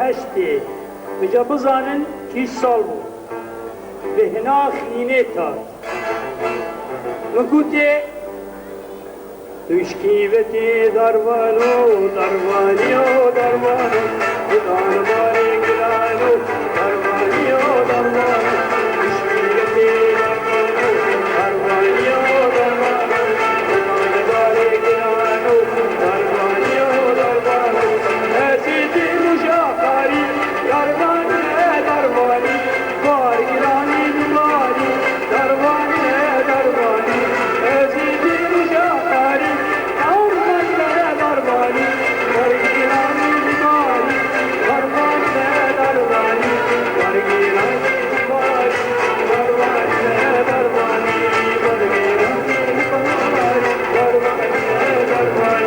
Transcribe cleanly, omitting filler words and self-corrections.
هەشتێ بجا بزانن کیژ ساڵ بوو بێهنا خینێ تات من گوتێ توشکی ڤتێ دەروانۆ دەروانیۆ دەروانۆ خودان بارێ گرانۆ دەروانیۆ دەروانۆ توشکی ڤتێ دەروانۆ دەروانیۆ دەروانۆ خودان بارێ گرانۆ دەروانیۆ دەروانۆ ئەزیدی ڕژاقاری دەروانێ دەروانی بارگرانی باری دەروانێ دەروانی ئەزیدی ڕژاقاری دەروانێ دەروانی بارگرانی باری دەروانێ دەروانی بارگرانی باری دەروانێ دەروانی بارگرانی باری دەروانێ دەروانی.